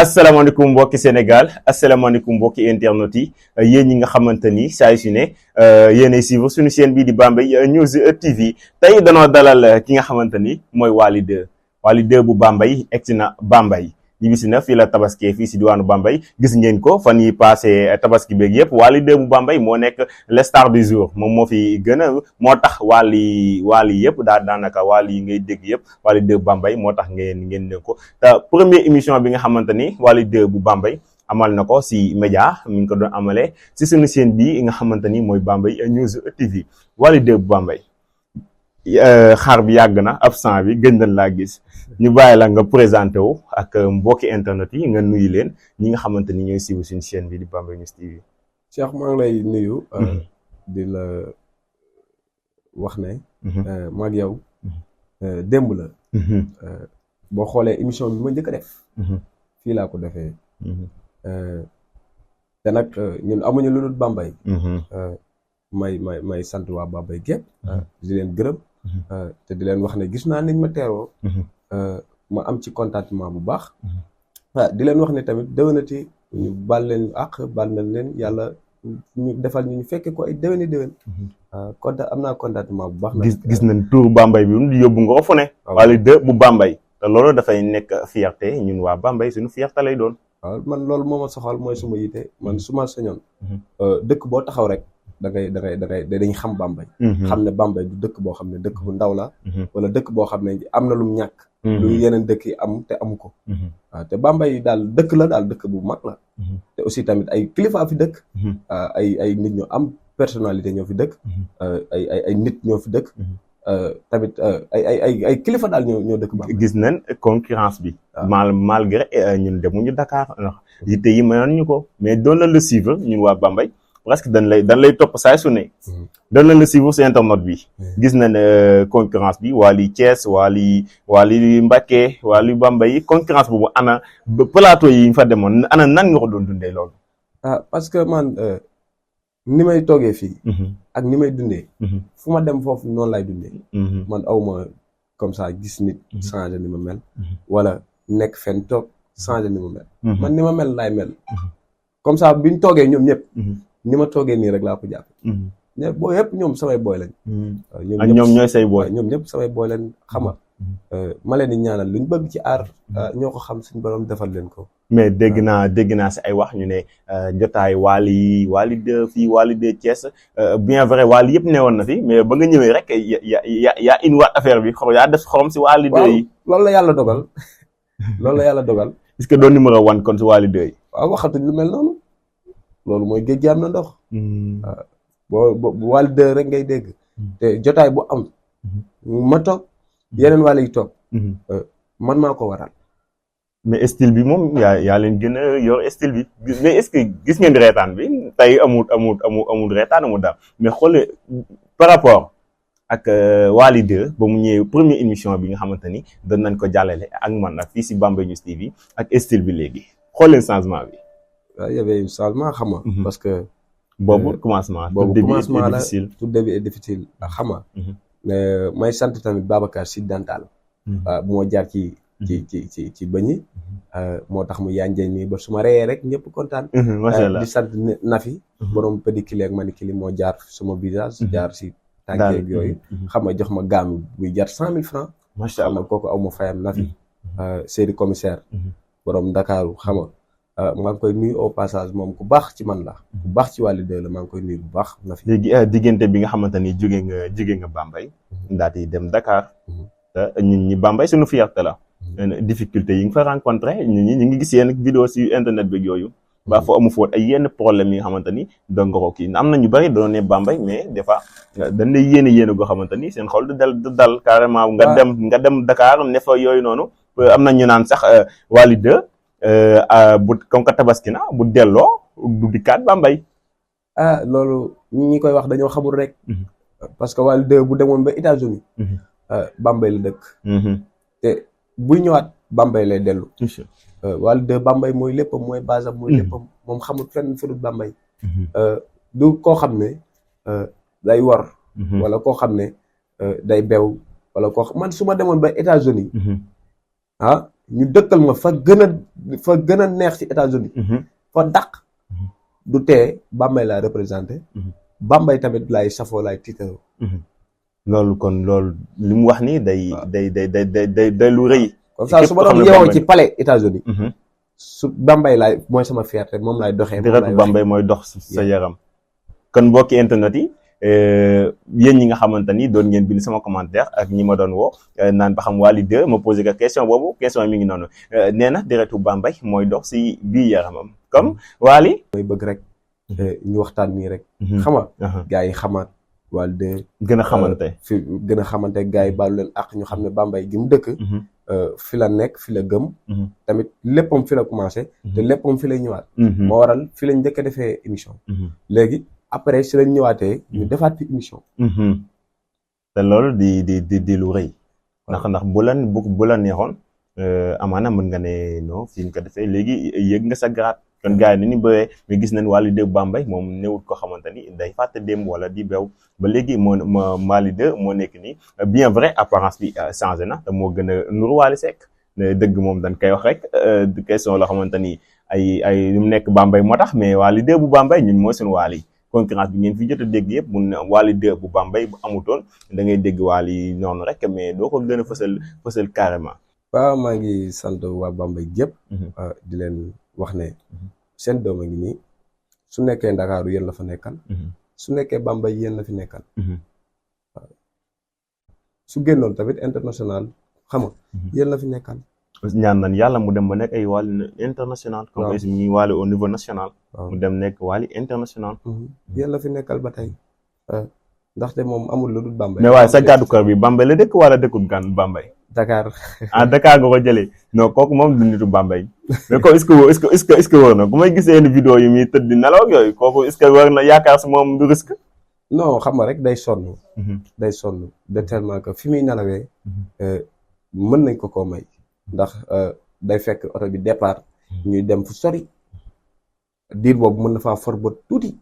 asalaamaaleykum mbokki Sénégal asalaamaaleykum mbokki internet yi yéen ñi nga xamante ni saa su ne yéenay suivre suñu chaîne bii di Bambey News TV tey danoo dalal ki nga xamante ni mooy Waly 2 bu Bambey egsi na Bambey ñibbisi na fii la tabaski fii si diwaanu Bambey gis ngeen ko fan yi passé tabaski beeg yëpp Waly 2 bu Bambey moo nekk le star du jour moom moo fi gën a moo tax Waly yëpp daanaka Waly yi ngay dégg yëpp Waly 2 bu Bambey moo tax ngeen ne ko te première émission bi nga xamante ni Waly 2 bu Bambey amal na ko si média mi ngi ko doon amalee si suñu chaîne bi nga xamante ni mooy Bambey News TV Waly 2 bu Bambey xaar bi yàgg na absent bi gën nañ laa gis ñu bàyyi la nga présenté wu ak mbokki internet yi nga nuyu leen ñi nga xamante ni ñooy suivre suñu chaîne bi di Bambey News TV. Cheikh maa ngi lay nuyu. di la wax ne. maag yow. démb la. boo xoolee émission bi ma njëkk a def. fii laa ko defee. te nag ñun amuñu lu dul Bambey. may sant waa Bambey gépp di leen gërëm. te di leen wax ne gis naa niñ ma teeroo. ma am ci contentement bu baax. di leen wax ne tamit déwénati ñu baal leen baal nañ leen yàlla ñu defal ñu fekke ko ay déwéni déwén. am naa contentement bu baax. gis nañ tur Bambey bi di yóbbu nga ko fu ne. Waly 2 bu Bambey te loolu dafay nekk fierté ñun waa Bambey suñu fierté lay doon. waaw man loolu moo ma soxal mooy suma yite man su ma sañoon. dëkk boo taxaw rek. dañuy xam Bambey. xam ne Bambey du dëkk boo xam ne dëkk bu ndaw la. wala dëkk boo xam ne am na lum ñàkk. lu yeneen dëkk yi am te amu ko. waaw te Bambey daal dëkk la daal dëkk bu mag la. te aussi tamit ay kilifa fi dëkk. ay nit ñu am personnalité ñoo fi dëkk. ay nit ñoo fi dëkk. tamit ay kilifa daal ñoo dëkk Bambey. gis nañ concurrence bi. malgré ñun demuñu Dakar ndax yitte yi mayoon ñu ko mais doon la suivre ñun waa Bambey. presque dañ lay topp saay su ne. dañ la suivre si internet bi. gis nañ concurrence bi Waly Thiès Waly Mbacké Waly Bambey concurrence boobu ana plateau yi nga fa demoon ana nan nga ko doon dundee loolu. parce que man ni may toogee fii. ak ni may dundee. fu ma dem foofu noonu lay dundee. man awma comme ça gis nit. changer ni ma mel. wala nekk fenn toog changer ni ma mel. man ni ma mel laay mel. comme ça biñ toogee ñoom ñëpp. ni ma toogee nii rek laa ko jàpp. ñëpp boo yëpp ñoom samay booy lañ. ak ñoom ñooy say booy. ñoom ñëpp samay booy lañ xama ma leen di ñaanal luñ bëgg ci aar ñoo ko xam suñu borom defal leen ko. mais dégg naa si ay wax ñu ne jotaay Waly 2 fii Waly 2 Thiès bien vrai Waly yëpp newoon na fi mais ba nga ñëwee rek yaa indiwaat affaire bi yaa def xorom si Waly 2 yi. loolu la yàlla dogal. loolu la yàlla dogal. est-ce que doon numéro 1 kon si Waly 2 yi. waaw waxatuñ lu mel noonu. loolu mooy géej gi am na ndox. boo Waly 2 rek ngay dégg. te jotaay bu am. ma toog yeneen Waly yi toog. man maa ko waral. mais style bi moom yaa leen gën a yor style bi mais est-ce que gis ngeen reetaan bi tey amul reetaan amul daal mais xoolee par rapport ak Waly 2 ba mu ñëwee première émission bi nga xamante ni doon nañ ko jàllale ak man nag fii si Bambey News TV ak style bi léegi xool leen changement bi. waaw y avait changement xam nga. parce que. boobu commencement. tout début est difficile xam nga. may sant tamit Babacar si Dental. bu ma jaar ci bëñ yi. moo tax mu yanjee nii ba su ma reyee rek ñëpp kontaan. macha allah di sant Nafi. borom pédicure ak manicure moo jaar suma visage. jaar si tànkeeg yooyu. xam nga jox ma gaam buy jar 100 000 francs. macha allah xam nga kooku aw ma fayam Nafi. Seydi commissaire. borom Dakaru xam nga. maa ngi koy nuyu au passage moom ku baax ci man la. ku baax ci Waly 2 la maa ngi koy nuyu bu baax. Nafi léegi diggante bi nga xamante ni jóge nga Bambey. ndaat yi dem Dakar. te ñun ñi Bambey suñu fierté la. difficulté yi nga fa rencontré ñun ñi ñu ngi gis yenn vidéo si internet bi yooyu. ba fa amu foot ay yenn problème yi nga xamante ni doon nga ko kii am na ñu bëri doon ne Bambey mais des fois dañ lay yéene goo xamante ni seen xol du dal carrément. nga dem Dakar ne fa yooyu noonu. am na ñu naan sax Waly 2. bu comme que tabaski na bu delloo du dikkaat Bambey. loolu ñi koy wax dañoo xamul rek. parce que Waly 2 bu demoon ba États-Unis Bambey la dëkk. te buy ñëwaat Bambey lay dellu. Waly 2 Bambey mooy léppam mooy base am mooy léppam moom xamul fenn fu dul Bambey. du koo xam ne day war. wala koo xam ne day bew wala koo man su ma demoon ba États-Unis ñu dëkkal ma fa gën a neex ci États-Unis fa dàq du tee Bambey laay représenté Bambey tamit laay safoo laay tiitaroo loolu kon loolu li mu wax ni day lu rëy comme ça su ma doon yeewoo ci palais États-Unis su Bambey laay mooy sama fierté moom laay doxee direct Bambey mooy dox sa yaram kon mbokki internet yi yéen ñi nga xamante ni doon ngeen bind sama commentaire ak ñi ma doon woo naan ba xam Wally 2 ma posé ko question boobu question mi ngi noonu nee na directu Bambey mooy dox si biir yaramam comme Wally mooy bëgg rek ñu waxtaan nii rek xama gars yi xamaat Wally 2 gën a xamante fi gën a xamante gars yi baalu leen ak ñu xam ne Bambey gi mu dëkk fi la nekk fi la gëm tamit léppam fi la commencé te léppam fi lay ñëwaat moo waral fi lañ njëkk a defee émission léegi après si lañ ñëwaatee ñu defaat fi émission te loolu di lu rëy ndax bu la neexoon amaana mën nga ne non fi ñu ko defee léegi yëg nga sa grade kon gars yi ni ñu bëwee mais gis nañ Wally 2 Bambey moom newut ko xamante ni day fàtte démb wala di bew ba léegi Wally 2 moo nekk nii bien vrai apparence bi changé na te moo gën a nuru Wally Seck dëgg moom dañ koy wax rek question loo xamante ni ay mu nekk Bambey moo tax mais Wally 2 bu Bambey ñun mooy suñu Wally concurrence bi ngeen fi jot a dégg yëpp mun na Wally 2 bu Bambey bu amutoon da ngay dégg Wally noonu rek mais doo ko gën a fësal carrément. waaw maa ngi sant waa Bambey yëpp. di leen wax ne seen doom a ngi nii su nekkee Ndakaaru yéen la fa nekkal. su nekkee Bambey yéen la fi nekkal. waaw su génnoon tamit international xam nga yéen la fi nekkal. ñaan nañ yàlla mu dem ba nekk ay Wally international. comme ay ñuy Wally au niveau national. mu dem nekk Wally international. yéen la fi nekkal ba tey ndaxte moom amul lu dul Bambey. mais waaye sa gàddu kër bi Bambey la dëkk wala dëkkul gan Bambey. Dakar. Dakar nga ko jëlee non kooku moom du nitu Bambey mais ko est-ce que wër na ku may gisee yenn vidéo yi muy tëdd di nelaw ak yooyu kooku est-ce que wër na yaakaar si moom du risque. non xam nga rek day sonn. day sonn de tellement que fi muy nelawee mën nañ ko koo may. ndax day fekk oto bi départ ñuy dem fu sori diir boobu mën na faa for ba tuuti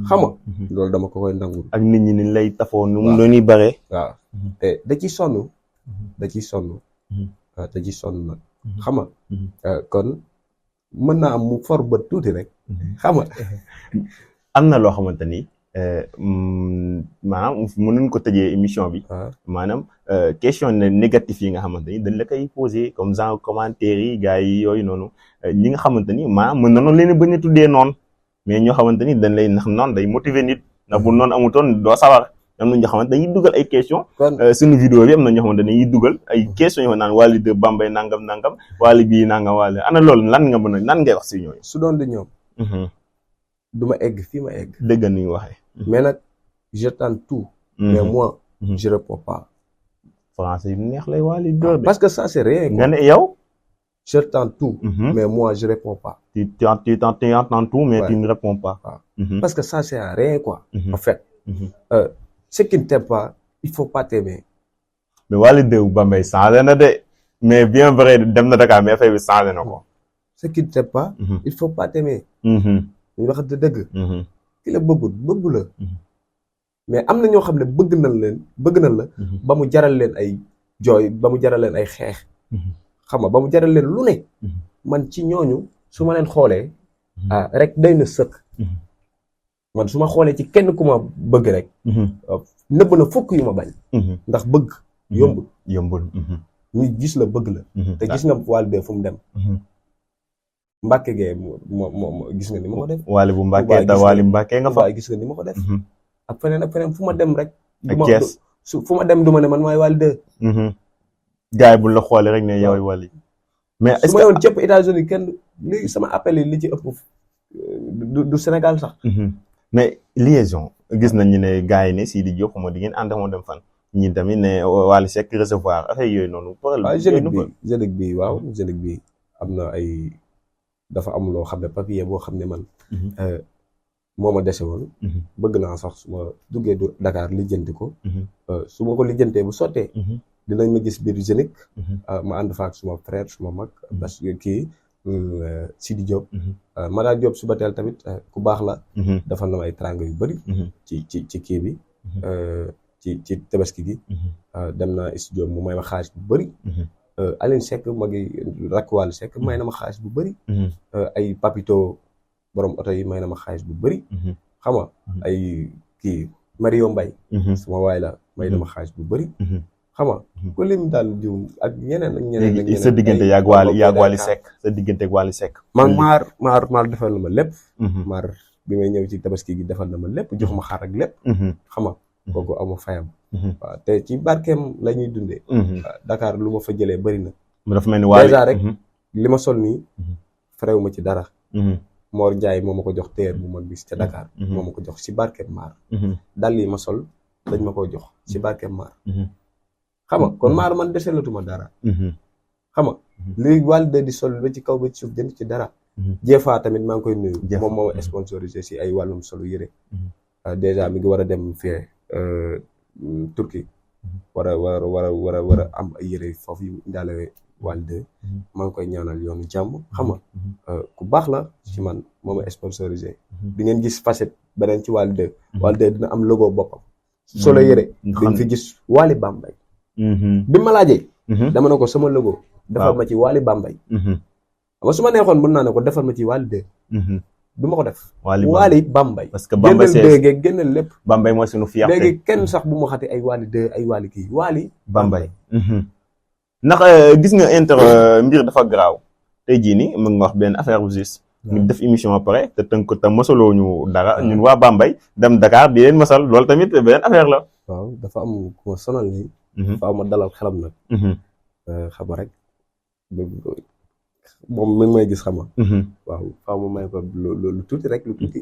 xam nga loolu dama ko koy nangul ak nit ñi ni lay tafoo nu mu doon bare waaw te da ciy sonn da ciy sonn nag xam nga kon mën naa am mu for ba tuuti rek xam nga am na loo xamante ni maanaam mënuñ ko tëjee émission bi maanaam question négatif yi nga xamante ni dañ la koy posé comme genre commentaire yi gars yi yooyu noonu ñi nga xamante ni maanaam mën na noonu leen bañ a tuddee noonu mais ñoo xamante ni dañ lay nax noonu day motiver nit ndax bu noonu amutoon doo sawar am na ñoo xamante dañuy dugal ay question suñu vidéo bi am na ñoo xamante dañuy dugal ay question yoo naan Wally 2 Bambey nangam Wally bii nangam Wally ana loolu lan nga mën a nan ngay wax si ñooyu su doon di ñoom du ma egg fii ma egg dëgg ni waxee mais nag je tente tout mais moi je réponds pas français yu neex lay Wally 2 parce que ça c'est rien nga ne yow je tente tout mais moi je réponds pas tu entends tout mais tu ne réponds pas parce que ça c'est rien quoi en fait ce qui ne t'aime pas il faut pas t'aimer mais Wally 2 Bambey changé na de mais bien vrai dem na Dakar mais affaire bi changé na ko ce qui ne t'aime pas il faut pas t'aimer ñu wax dëgg ki la bëggu la mais am na ñoo xam ne bëgg nañ la ba mu jaral leen ay jooy ba mu jaral leen ay xeex xam nga ba mu jaral leen lu ne man ci ñooñu su ma leen xoolee rek day na sëkk man su ma xoolee ci kenn ku ma bëgg rek nëbb na fukk yu ma bañ ndax bëgg yombul ñu gis la bëgg la te gis nga Wally 2 fu mu dem Mbàkke gee moo gis nga ni ma ko def Wally bu Mbàkke te Wally Mbàkke nga fa gis nga ni ma ko def ak feneen fu ma dem rek fu ma dem du ma ne man maay Wally 2 gars yi bu la xoolee rek ne yow Wally mais su ma yoon cëpp États-Unis kenn li sama appel yi li ci ëpp du Sénégal sax mais liaison gis nañ ñu ne gars yi ne Sidi Diop moo di ngeen ànd moo dem fan ñi tamit ne Wally Seck recevoir affaire yooyu noonu Zénith bi waaw Zénith bi am na ay dafa am loo xam ne papier boo xam ne man moo ma dese woon bëgg naa sax su ma duggee Dakar lijjanti ko su ma ko lijjantee bu sottee dinañ ma gis biir Zénith ma ànd faak suma frère suma mag parce que kii Sidi Diop Mada Diop suba teel tamit ku baax la defal na ma ay trang yu bëri ci kii bi ci tabaski gi dem naa studio mu may ma xaalis bu bëri Aline Seck magi rakk Wally Seck may na ma xaalis bu bëri. ay Papito borom oto yi may na ma xaalis bu bëri. xam nga ay kii Mario Mbaye. sama waay la may na ma xaalis bu bëri. xam nga ku lim daal jiw ak ñeneen ak ñeneen ak ñeneen. sa diggante yaag Wally Seck sa diggante ak Wally Seck. maar defal na ma lépp. maar bi may ñëw ci tabaski gi defal na ma lépp jox ma xar ak lépp. xam nga kooku aw ma fayam. waaw te ci barkeem la ñuy dundee. Dakar lu ma fa jëlee bëri na. dafa mel ni Wally dèjà rek li ma sol nii. frew ma ci dara. Mor Ndiaye moo ma ko jox téer bu mag bi ca Dakar. moo ma ko jox si barkeem maar. dal yi ma sol dañ ma ko jox si barkeem maar. xam nga kon maar man deselatuma dara. xam nga li Wally de di sol ba ci kaw ba ci suuf jënd ci dara. Jeefa tamit maa ngi koy nuyu. moom moo sponsorisé si ay wàllum solo yëre. dèjà mi ngi war a dem fee Turquie. war a am ay yëre foofu yu indaale Wally de. maa ngi koy ñaanal yoonu jàmm xam nga. ku baax la ci man moo ma sponsorisé. di ngeen gis facette beneen ci Wally de. Wally de dina am logo boppam. solo yëre. dañ fi gis Wally Bambey. bi ma laajee. dama ne ko sama logo. defal ma ci Wally Bambey. xam su ma neexoon mën naa ne ko defal ma ci Wally de. du ma ko def. Wally Bambey. parce que Bambey génneel génneel lépp. Bambey mooy suñu fierté. léegi kenn sax bu ma xati ay Wally de ay Wally kii Wally Bambey. ndax gis nga mbir dafa garaaw tey jii nii mën nga wax benn affaire bu juste. ñu def émission ba pare te tënk te mosaloo ñu dara. ñun waa Bambey dem Dakar di leen mosal loolu tamit benn affaire la. waaw dafa am ku ma sonal nii. faaw ma dalal xelam nag. xam nga rek moom mi may gis xam nga. waaw faaw ma may ko lu tuuti rek lu tuuti.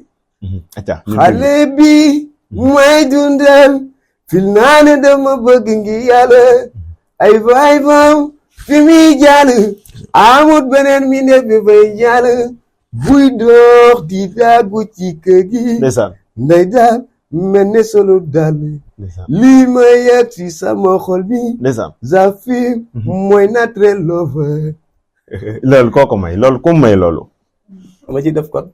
xale bi may dundal fil naa ne dama bëgg ngi yàlla ay fay fam fi muy jàll amut beneen mi ne bi fay jàll buy dox di daggu ci kër gi. ndeysaan ndey daal mel ne solo daal. lii ma yegg ci sama xol bi. ndeysaan Zafi mooy naturel lover. loolu kooku may loolu ku may loolu. ma ci def kon.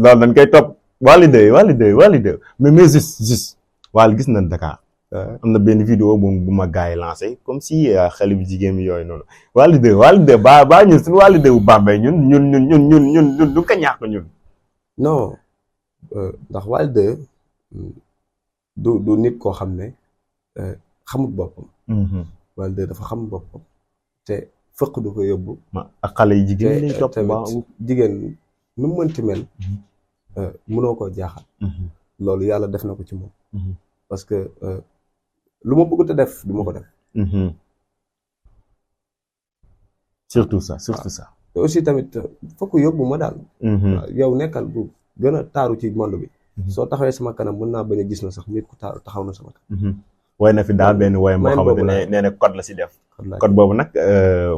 loolu dañ koy topp Wally de mais juste Wally gis nañ Dakar. am na benn vidéo bu ma gars yi lancé comme si xale bu jigéen mi yooyu noonu Wally de ba ñun suñu Wally de bu Bambey ñun du ko ñàkk ñun. non ndax Wally de du nit koo xam ne xamut boppam. Wally de dafa xam boppam te fëq du ko yóbbu. ak xale yi jigéen lay topp jigéen nu mu mënti mel. mënoo koo jaaxal. loolu yàlla def na ko ci moom. parce que lu ma bëgg te def du ma ko def. surtout ça. te aussi tamit fokk yóbbu ma daal. yow nekkal bu gën a taaru ci monde bi. soo taxawee sama kanam mën naa bañ a gis na sax nit ku taaru taxaw na sama kanam. woy na fi daal benn woy moo xamante ne nee na code la si def. code boobu nag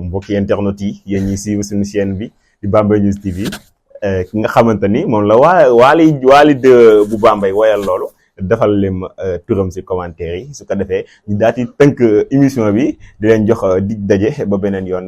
mbokki internet yi yéen ñi suivre suñu chaîne bi di Bambey News TV ki nga xamante ni moom la Wally de bu Bambey woyal loolu. defal leen turam ci commentaire yi su ko defee ñu daal di tënk émission bi di leen jox dig daje ba beneen yoon.